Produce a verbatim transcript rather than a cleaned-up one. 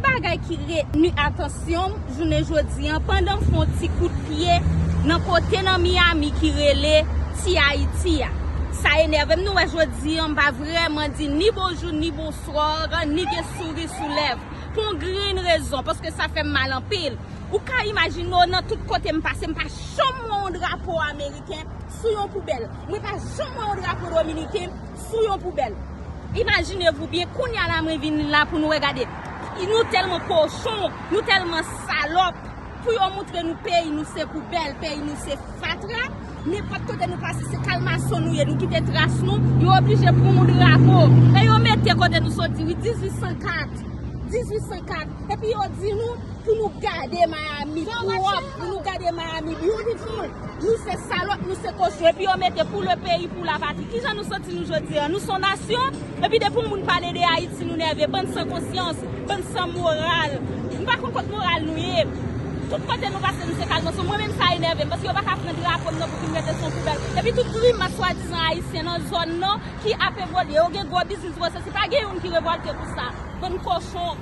Bagay ki retni atansyon m jounen jodi an, pandan m fè yon ti kout pye nan kote nan Miami ki rele Ti Ayiti a. Sa enève m. Nou wè jodi an, m pa vrèman di ni bonjou, ni bonswa, ni gen souri sou lèv. Pou yon grenn rezon, paske sa fè m mal anpil. Ou ka imajine w nan tout kote m pase, m pa janm wè yon drapo ameriken sou yon poubèl. Mwen pa janm wè yon drapo dominiken sou yon poubèl. Imajine vou byen, kounye a la mwen vin la pou nou wè gade. Nou tèlman kochon, nou tèlman salòp. Pou yo moutre nou peyi nou se poubèl, peyi nou se fatra. Nenpòt kote nou pase, se kalmason nou ye, nou kite tras nou, yo oblije pran yon drapo. E yo mete kote nou soti, wi, dizuit san kat. Dizuit san kat. Epi yo di nou pou nou gade Miami pwòp, pou nou gade Miami beautiful. Nou se salòp, nou se kochon. Epi yo mete pour le pays, pour la patrie. Kijan nou soti nou jodi an? Nou se yon nasyon? Epi depi yon moun pale de Ayiti, nou nève. Bann san konsyans, bann san moral. M pa konn kot moral nou ye. Tout kote nou pase, nou se kalmason. Mwen menm sa enève m, paske yo pa ka pran drapo m nan pou vin mete sou yon poubèl. Epi tout grimas swadizan ayisyen nan zòn nan ki ap evolye. Yo gen gwo biznis, gwo sesi. Pa gen youn ki revòlte pou sa. Bann kochon.